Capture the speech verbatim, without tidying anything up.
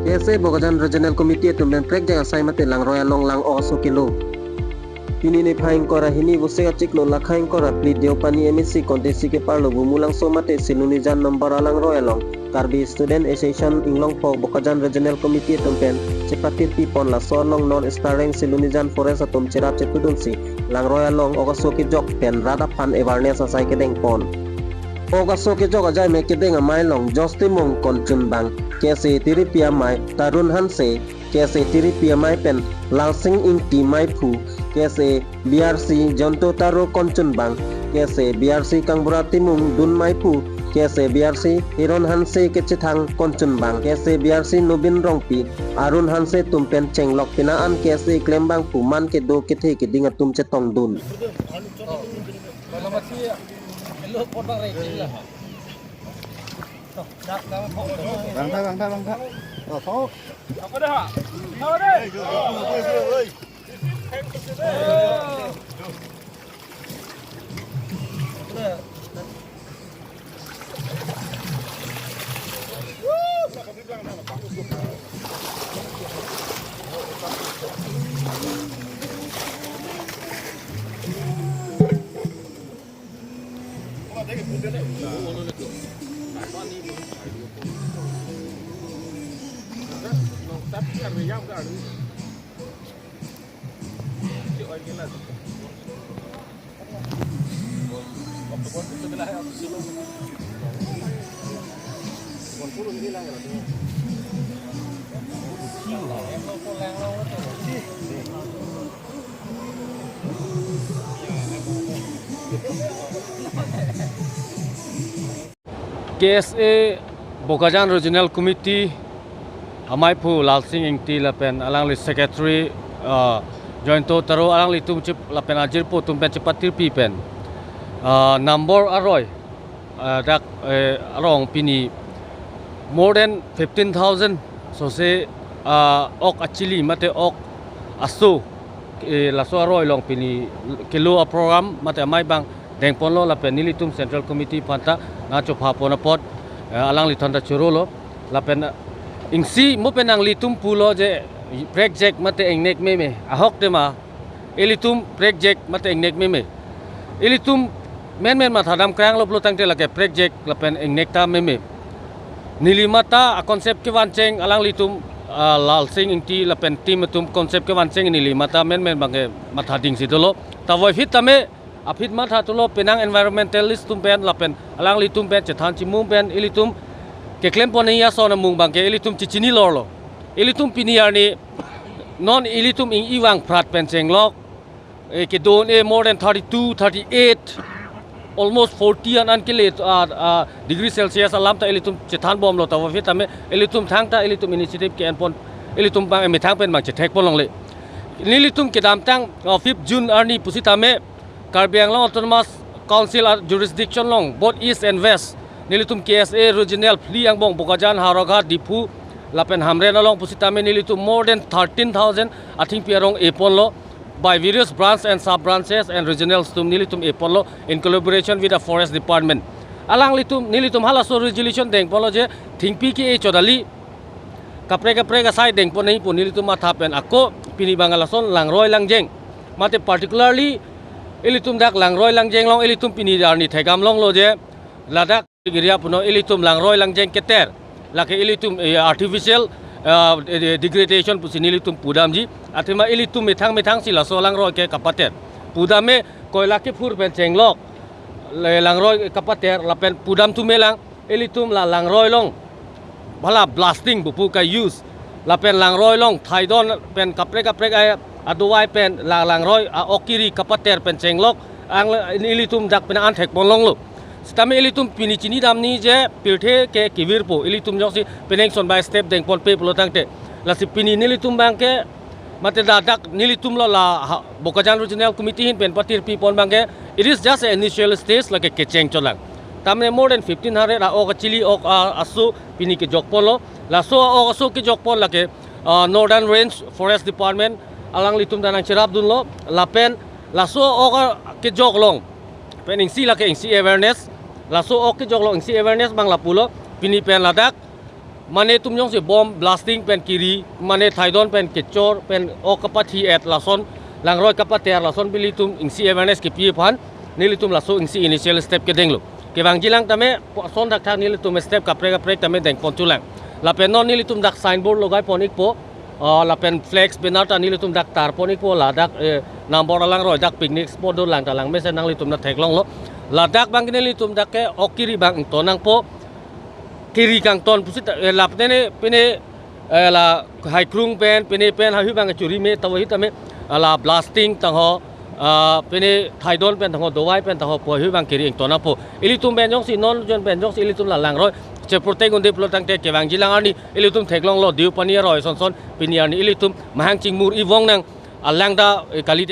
K S A Bokajan Regional Committee atum pen prekjak asai mate langroi along lang-ok aso kelo. Pini niphai ingkoi ra hini Vosik achiklo lakha ingkoi ra phli Deopani M A C constituency keparlo Bumulangso mate Silonijan number alangroi along Karbi Student Association Inglongpho Bokajan Regional Committee atum pen chepatirpi pon, laso along non Stareng Silonijan Forest atum cherap chepudunsi langroi along ok aso kejok pen rat aphan awareness asai kedeng pon. Ok aso kejok ajai me kedeng amei along Jos Timung Konchunbang, K S A tiripi amei Tarun Hanse, K S A tiripi amei pen Lalsing Ingti Meiphu, K S A B R C Jonto Taro Konchunbang, K S A B R C Kangbura Timung Dun Meiphu, K S A B R C Hiron Hanse kechethang Konchunbang, K S A B R C Nobin Rongpi, Arun Hanse atum pen chenglok pina an K S A klembang pu man kedo kethe keding atum chetongdun. Bangtha, bangtha, bangtha. Oh, oh. K S A Bokajan Regional Committee ameiphu Lalsing Ingti lapen alangli secretary, ah, Jointo Taro, alanglitum chip lapen ajirpo atum pen chepatirpi pen, ah, number aroi, ah, dak, eh, arong pini more than fifteen thousand sose, ah, ok achili mate ok aso, eh, laso aroi along pini kelo aprogram mate amei abang dengponlo lapen nelitum Central Committee aphanta nangchopha pon apot, eh, alangliphan ta chorolo lapen, eh, ingsi mo pen nanglitum pulo je prekjak mate ingnek meme ahok tema, ilitum prekjak mate ingnek meme. Ilitum menmen mathadam kranglo pulo tangte lake prekjak lapen ingnek ta meme. Neli mate a-concept kevancheng alanglitum, ah, Lalsing Ingti lapen team atum concept kevancheng neli mate menmen abangke matha dingsi dolo. Tavo aphi tame aphi matha thulo penang environmentalist atum pen lapen alanglitum pen chethan chimum pen ilitum keklem pon ason amung abangke ilitum chechini lorlo. Ilitum pini arni non ilitum ing-i vangphrat pen chenglok, eh, kedo-an-e more than thirty-two, thirty-eight, almost forty an an kele, ah, ah, degree Celsius alam ta ilitum chethan bomlo, tavo aphi tame ilitum thangta ilitum initiative ke-en pon, ilitum abang methang pen abang chethek pon longle. Nelitum kedamtang, ah, fifth June arni pusitame Karbi Anglong Autonomous Council a-jurisdiction along both East and West nelitum K S A regional phli angbong Bokajan, Howraghat, Diphu lapen Hamren along pusitame nelitum more than thirteen thousand athengpi arong e ponlo by various branch and sub branches and regionals atum nelitum e ponlo in collaboration with the forest department. Alanglitum nelitum halaso resolution dengponlo je thengpi ke-e chodali kaprek kaprek asai dengpon nangji pu nelitum matha pen ako pini abang lason langroi langjeng mate particularly ilitum dak langroi langjeng along ilitum pini arni thekdam longlo je ladak area puno ilitum langroi langjeng keter lake ilitum, eh, artificial, ah, eh, degradation pusi nelitum pudamji. Athema ilitum methang methangsi laso langroi ke kapater. Pudam me koila kephur pen chenglok le langroi kapater lapen pudam thumelang ilitum la langroi along bhala blasting bupu ka-use lapen langroi along thaidon pen kaprek kaprek a, adovai pen la langroi a-ok kiri kapater pen chenglok ang ilitum dak pina an thek pon longlo. Sitame ilitum pini chinidamji je pirthe ke kevirpo, ilitum jongsi penengsonbai step dengponpe pulo tangte. Lasi pini nelitum abangke mate ladak nelitum lo la ha, Bokajan Regional Committee ahin pen patirpi pon abangke, it is just an initial stage, lake kecheng cholang. Tamne more than fifteen hundred a-ok achili ok a, aso pini kejok ponlo. Laso a-ok aso kejok pon lake, ah, Northern Range Forest Department alanglitum ta nangcherap dunlo. Lapen laso a-ok a kejok along pen ingsi lake ingsi awareness. Laso a-ok kejok along ingsi awareness abang lapulo. Pini pen ladak Mane itum jongsi bom blasting pen kiri, mane thaidon pen kechor pen ok kapathi et lason, langroi kapater lason pi ilitum isi awareness kipi aphan, nelitum laso isi initial step kedenglo. Kevangjilang tame, po ason thakthak nelitum step kaprek kaprek tame dengpon chulang. Lapen non nelitum dak signboard logaipon ikpo, ah, lapen flex banner ta nelitum dak tarpon ikpo, ladak, eh, Nambor alangroi dak picnic spot dolang ta langmesen nanglitum ta theklonglo. Ladak abang nelitum dak ke ok kiri abang ington nangpo. Kiri kangton pusi ta, eh, lap nene pine, eh, la Haikrung pen, pine pen, hahui abang churi me, tawa hitame, ah, la blasting tangho, ah, pine thaidon pen tangho, dovai pen tangho, pu hahui abang kiri ington nangpo. Ilitum pen jongsi non jon pen jongsi ilitum la langroi cheprotect un-e pulo tangte kevangjilang arni ilitum theklonglo Deopani aroi son son, pini arni ilitum mahang chingmur ivong nang, alang ta, eh, kali